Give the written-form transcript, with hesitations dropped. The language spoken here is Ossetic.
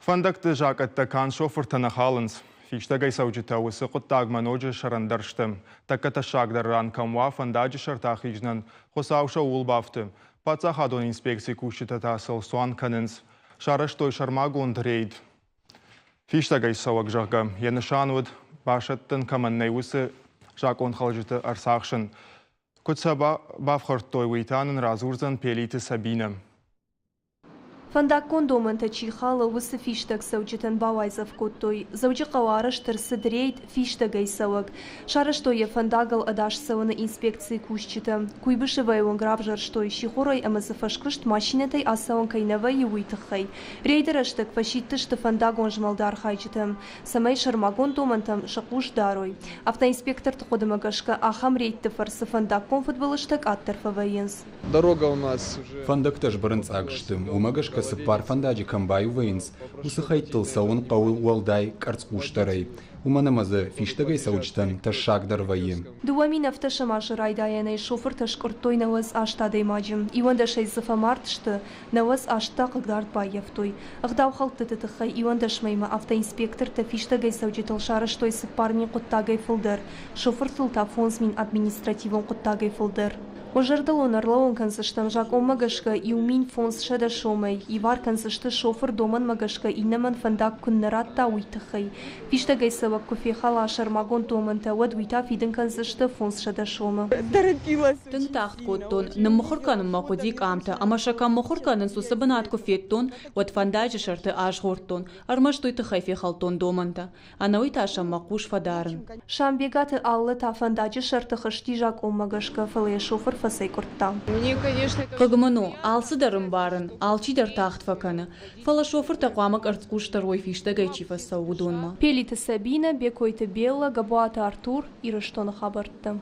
Фӕндӕгты закъӕттӕ канд шофыртӕ нӕ халынц. Фистӕгӕй цӕуджытӕ уыцы хъуыддагмӕ ноджы сӕрӕндӕр сты. Тӕккӕ тӕссагдӕр ран кӕм уа фӕндаджы сӕрты ахизынӕн, Хуыцау сӕ ууыл бафты. Паддзахадон инспекцийы кусджытӕ та сыл цуан кӕнынц. Сарӕзтой сӕрмагонд рейд. Фистӕгӕй цӕуӕг, зӕгъгӕ, йӕ нысан уыд, басӕттын кӕмӕн нӕй, уыцы закъонхалджыты ӕрцахсын. Куыд сӕ бафхӕрдтой, уый та нын радзурдзӕн Пелиты Сабинӕ. Фӕндаггон домӕнтӕ чи халы, уыцы фистӕг цӕуджытӕн бауайдзӕф кодтой. Дзӕуджыхъӕуы арӕзт ӕрцыд рейд «Фистӕгӕй цӕуӕг». Сарӕзтой йӕ фӕндагыл ӕдас цӕуыны инспекцийы кусджытӕ. Куйбышевойы онг равзӕрстой сихорӕй ӕмӕ дзы фӕскуыст машинӕтӕй ацӕуӕн кӕй нӕ вӕййы, уый тыххӕй. Рейды рӕстӕг фӕсидтысты фӕндагон змӕлды архайджытӕм, цӕмӕй сӕрмагонд домӕнтӕм сӕ хъус дарой. Автоинспекторты хъуыдымӕ гӕсгӕ, ахӕм рейдты фӕрцы фӕндаггон фыдбылызтӕ къаддӕр фӕвӕййынц. Фӕндӕгтӕ сбырынцъаг сты, уымӕ гӕсгӕ цыппар фӕндаджы кӕм баиу вӕййынц, уыцы хӕйттыл цӕуын хъӕуы уӕлдай къӕрцхъусдӕрӕй, уымӕн ӕмӕ дзы фистӕгӕй цӕуджытӕн тӕссагдӕр вӕййы. 2017 азы райдайӕнӕй шофыртӕ скъуырдтой 98 адӕймаджы, 11-ӕй дзы фӕмард сты, 98 та хъыгдард баййӕфтой. Ӕгъдаухӕлдтыты тыххӕй 11 мӕймӕ автоинспектортӕ фистӕгӕй цӕуджытыл сарӕзтой 4000 хъуыддагӕй фылдӕр, шофыртыл та 5000 административон хъуыддагӕй фылдӕр. Уӕ зӕрдыл уын ӕрлӕууын кӕндзыстӕм, закъонмӕ гӕсгӕ 1500 сомӕй ивар кӕндзысты шофыр домӕнмӕ гӕсгӕ иннӕмӕн фӕндаг куыннӕ радта, уый тыххӕй. Фистӕгӕй цӕуӕг куы фехала сӕрмагонд домӕнтӕ, уӕд уый та фидын кӕндзысты 500 сомы. Тынг тагъд кодтон, ныммыхуыр кӕнынмӕ хъуыди къамтӕ ӕмӕ сӕ кӕм мыхуыр кӕнынц, уыцы бынат куы федтон, уӕд фӕндаджы сӕрты азгъордтон. Ӕрмӕст уый тыххӕй фехӕлдтон домӕнтӕ. Ӕнӕуый та сӕм мӕ хъус фӕдарын. Самбегаты Аллӕ та фӕндаджы сӕрты хызти закъонмӕ гӕсгӕ, фӕлӕ йӕ шофыр фӕцӕйкъуырдта. Хъыг мын у, алцыдӕр ӕмбарын, алчидӕр тагъд фӕкӕны. Фӕлӕ шофыртӕ хъуамӕ къӕрцхъусдӕр уой фистӕгӕй чи фӕцӕуы, уыдонмӕ. Пелиты Сабинӕ, Бекойты Беллӕ, Габуаты Артур, Ирыстоны хабӕрттӕ.